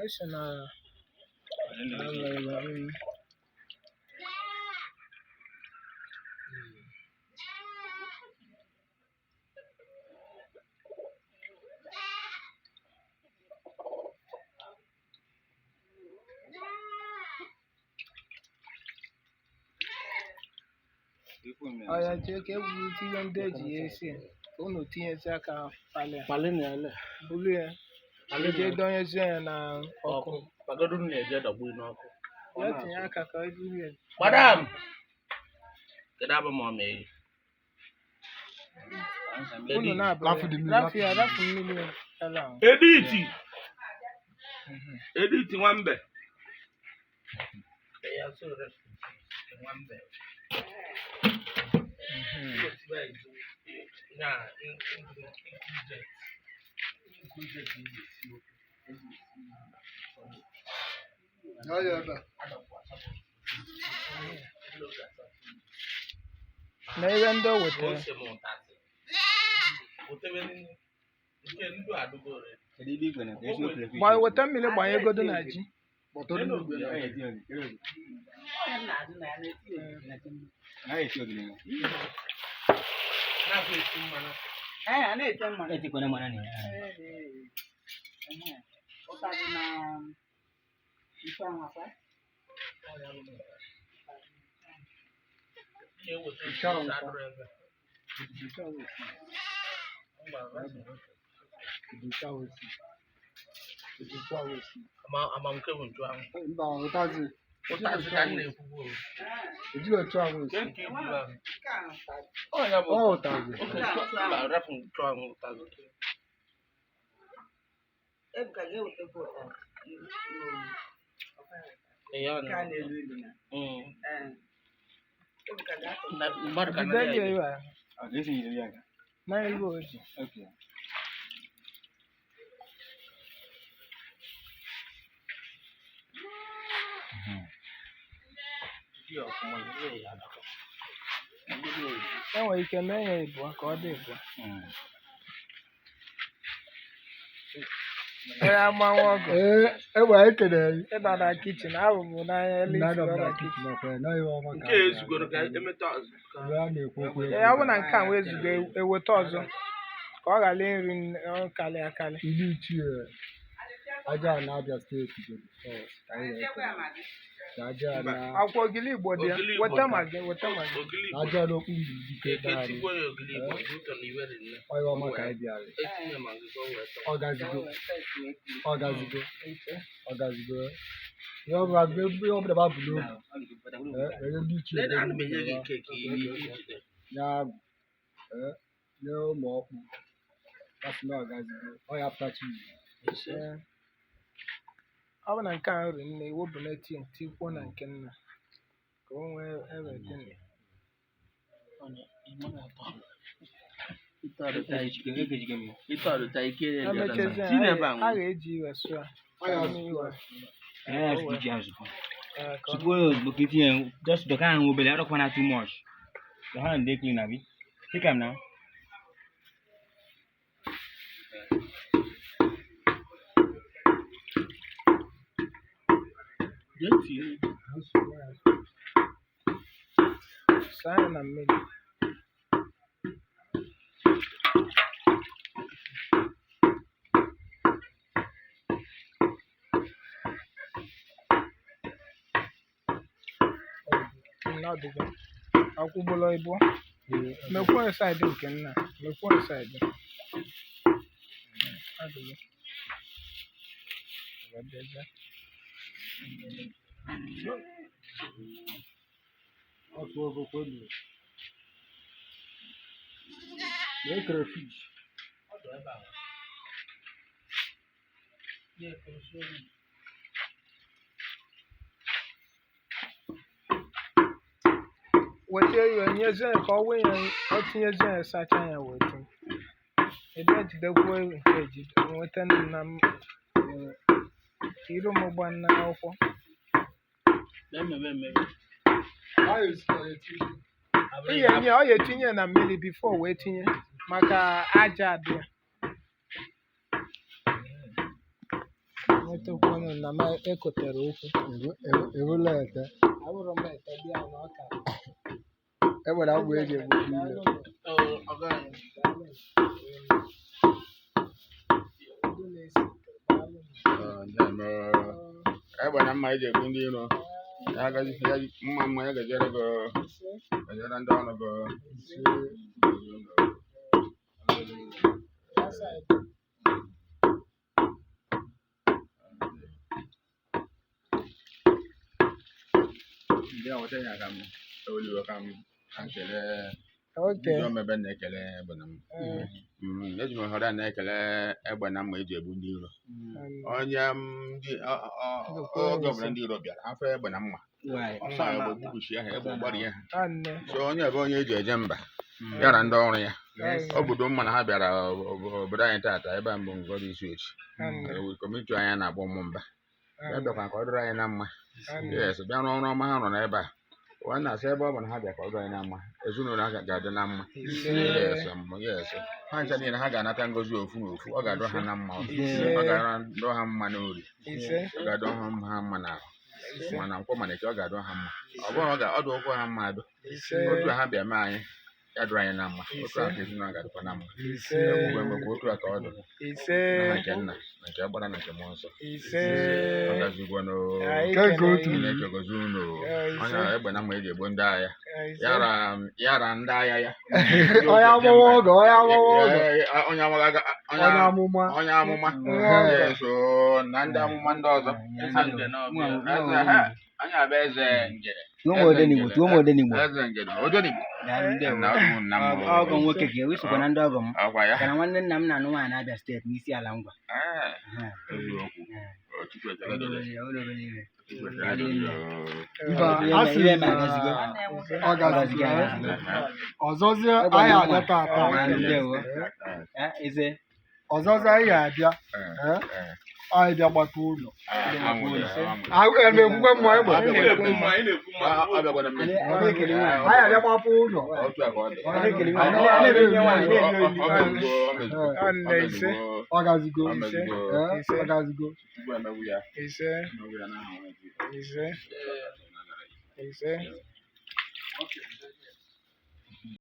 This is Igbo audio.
Esi na ọya chee ka eburu tinye ndị eji ya esi ya, ka unu tinyezi aka palị ya, Palị na ele. bulu ya jee donyezie ya na ọkụ. Ọkụ. Pagodu na-eje dọgbu n'ọkụ. Ya tinye aka ka eburu ya. Madam! Kedu abụ ma ọ mee? Unu na-abụ Rafu dị mmiri, rafu ya, rafu mmiri ya ele ahụ. Editi! Editi nwambe. Nwambe. Na ihe ndị o wetara. Gba weta mmiri gbanyegodo na ji. Amamke bụ nchụanwụ. Mba, ụtazị. Ụtazị ka m na-ekwukwu. Ejiri otu ahụ esi. Nke ka ibu ahụ. Ọ ya bụ. Ọ ụtazị. Oke, mba, rapụ nchụanwụ ụtazị. Ee, ọ na- Na- mmadụ ka Jide na-eri ya ya. iwe ahụ. Na iwe o ji. Ji ọfụma, ihe ya adakọ. E nwere ike mee ya ịbụọ ka ọ dị ịbụọ. Onye agbanwe ọgụ. Ee, egbe ekele. Ịba na kichin, ahụ m n'anya elu isi Nna nọ na na kichin. kichin ọkwa na ihe ọma ka Nke a ezugoro ka emeta ọzọ. Mgbe a na-ekwu okwu Ee, ọ bụ na nke a wee zugo eweta ọzọ ka ọ ghara iri karị akarị. Ndị ichie aja na Abia steeti bụ first ka anyị na-ekele. Na aja na Akwụkwọ ogili Igbo dị ya. Ogili Igbo Weta dị. magi, weta magi. Ogili Igbo. aja na okpu dike Eke be anyị. tigbuo ya ogili Igbo, ụtọ na iwe dị nne. Onye ọma ka anyị bịara. Etinye ma gị ka o wee tọọ. Ọ gazigo. Ọ gazigo. Ọ gazigo. Ihe ọbụla ihe ọbụla ba bụ n'obi. Ee, onye ndị ichie Nene, ana m enye gị nke ka ijide. nye agwụ. Ee, nye ụmụ ọkpụ. Asị na ọ gazigo. Ọ ya pụtachi ìhè. Ee. Ọ bụ na nke a nri nne iwebụ na tii tikwuo na nke nna ka o nwee ebe dị nne. Emechazie a ga-eji iwe sụọ ya. Eme iwe. Ee, ka ọ- Just the kind of I don't want too much. The hand they clean, abi. Take him now. Jee tinye. Saa ya na mmiri. Nna ọdịgo. Akwụgbolo ịbụ. Mekwuo saịdị nke nna. Mekwuo saịdị. Adịgo. Ọdịgo. Ọtụ ogo kwenu. Na crayfish. Weta iwe nyezie ya ka ọ wee ya, ọ tinyezie ya sacha ya wee tinye. Ebe ejidekwuo nke ejide nweta nna m iru m gba nna akwụkwọ. Na-emebe emebe. Ị ga-enye ọ ya etinye na mmiri bifo wee tinye maka aja adị ya. Nwetakwuonụ na m ekotere okwu. Ewula ete. Abụrụ m ete bịa na ọka. E nwere agwụ eji egbu ndị ilo. Ọga anyị. Daalụ. Ndị na-esi ite, daalụ. Egbe na mma eji egbu ndị iro. Ya gazi ya mma mma ya gajere gị, Ise. gajere ndị ọrụ gị. Ise. Asa ebe. Ndị a weta ya ka m eweliwe ka m ka m kelee. Okay. Ndị omebe na-ekele egbe na mma. Eh, Eji m ohere a na-ekele egbe na mma eji egbu ndị iro. Onye m ndị oge ọbụla ndị iro bịara afọ egbe na mma. Mma egbe gbubuchi ha, egbe gbarie ha. Anne. So onye ebe onye eji eje mba ya na ndị ọrụ ya. Obodo mma na ha bịara obodo anyị taata ebe a mbụ Ngozi Isuochi. Anne. Kọmiti anyị na-akpọ ụmụ mba. Ya bịakwa ka ọ dịrị anyị na mma. Anne. Yes, bịa rụọ ọrụ ọma ha rụrụ ebe a. Ụwa na-asị ebe ọ bụ na ha bịa ka ọ dịrị anyị na mma. Ezinụlọ ha ga-adị na mma. Ise. Yes, yes. Ha ncha niile ha ga-anata ngozi ofu na ofu. Ọ ga-adọ ha na mma. Ọ ga-adọ ha mma n'ori. Ise. Ọ ga-adọ ha mma n'ahụ. Ma na nkwọ ma na eke ọ ga-adọ ha mma. Ọ bụrụ na ọ ga-ọdụ ụkwụ ha mma adọ. Ise. Otu a ha bịa mee anyị, ya dụrụ anyị na mma. Otu a ka ezinụlọ ga-adịkwa na mma. Ise. Ekwukwe emekwa otu a ka ọ dị. Ise. Na nke nna, na nke ọkpara, na nke mmụọ nsọ. Ise. Ọ gazigwo n'o. Anyị Nke nke kene otu. gị. Chineke gozie unu. Eh, Onye ise. egbe na mma eji egbu ndị agha. Ise. Yara ndị agha ya. Onye amụma oge, onye amụma oge. Onye amụma Onye amụma. onye amụma. Nwa Yes, oo, na ndị amụma ndị ọzọ. Eze nge na ọbịa. Eze ha, onye abụ eze ngere. Tuo m Odenigbo, tuo m Odenigbo. Eze ngere, Odenigbo. Daalụ, ndewo. Na ọdụ m na mbụ. Ọgọ nwoke ka ewesokwa na ndị ọgọ m. Ọkwa ya. Kana nwanne nna m na-anụ nwaanyị na-abịa steeti n'isi ala ngwa. Eh, Aha. eziokwu. O, Chukwu ekele dịrị. Ụlọ obere iwe. Chukwu ekele dịrị. Mba, a sị Ibe na ma agazigo. ọ gazigo. Ọzọzie Egbe na anyị mma. abịa tata. Daalụ, ndewo. Eh, eze. Ọzọzie anyị ga-abịa. Eh, Eh, eh. anyị bịa gbata ụlọ. Ah, anwụrụ, anwụrụ. Emekwukwe mmụọ egbe. Anyị na-ekwu mma, anyị na-ekwu mma. Abịakwana mmiri. Anyị ekele nwaanyị. Anyị abịa gbapụ ụlọ. Otu a ka ọ dị. Anyị ekele nwaanyị. A na-eme nwaanyị, na-eri Ọ oriri. mezugo, ọ mezugo. Anne ise. Ọ gazigo. Ọ mezugo. Eh, ọ gazigo. Chukwu emegbu ya. Ise. Emegbu ya n'aha nwa Jizọs. Ise. Ise.